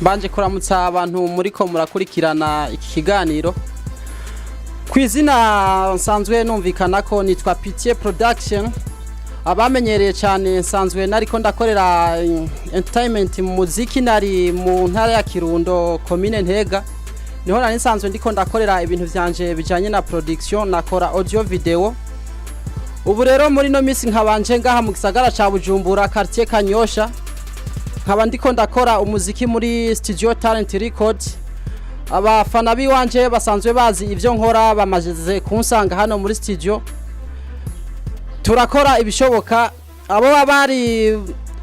Mbanje kuramutsa abantu muriko murakurikirana iki kiganiro. Ku izina nsanzwe numvikana ko nitwa Pitié Production. Abamenyereye cyane, nsanzwe nariko ndakorera entertainment mu muziki. Nari mu ntara ya Kirundo, komine Ntega, niho nari nsanzwe ndiko ndakorera ibintu vyanje bijanye na production, nakora audio video. Ubu rero muri no misi nkabanje ngaha mu gisagara ca Bujumbura, quartier Kanyosha, nkaba ndiko ndakora umuziki muri studio Talent Records. Abafana biwanje basanzwe bazi ivyo nkora bamaze kunsanga hano muri studio, turakora ibishoboka. Abo baba bari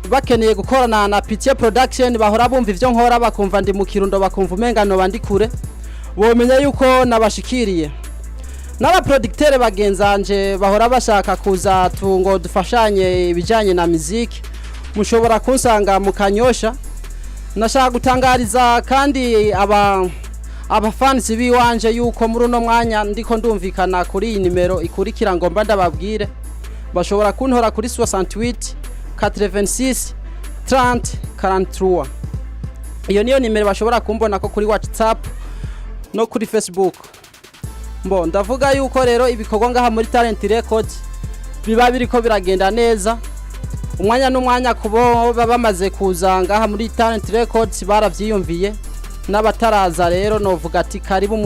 bakeneye gukorana na Pitié Production, bahora bumva ivyo nkora, bakumva ndi mu Kirundo, bakumva umenga noba ndi kure, bomenya yuko nabashikiriye. N'abaproducteur bagenzanje bahora bashaka kuza ngo dufashanye ibijanye na muziki, mushobora kunsanga mu Kanyosha. Nashaka gutangariza kandi abafansi biwanje yuko muri uno mwanya ndiko ndumvikana kuri iyi nimero ikurikira. Ngomba ndababwire, bashobora kuntora kuri 68 86 30 43. Iyo niyo nimero bashobora kumbona ko kuri WhatsApp no kuri Facebook. Mbo ndavuga yuko rero ibikorwa ngaha muri Talent Records biba biriko biragenda neza umwanya n'umwanya. Kubo baba bamaze kuza ngaha muri Talent Records baravyiyumviye, n'abataraza rero novuga ati karibu,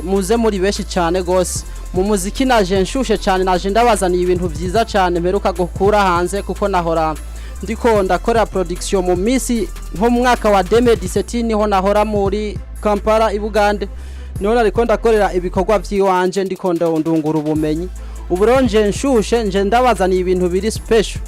muze muri benshi cyane gose mu muziki. Naje nshushe cyane, naje ndabazaniye ibintu vyiza cyane mperuka gukura hanze, kuko nahora ndiko ndakorera production mu misi nko mu mwaka wa 2017, niho nahora muri Kampala i Bugande, niho nariko ndakorera ibikorwa vy'iwanje, ndiko ndungura ubumenyi. Ubu rero nje nshushe, nje ndabazaniye ibintu biri special.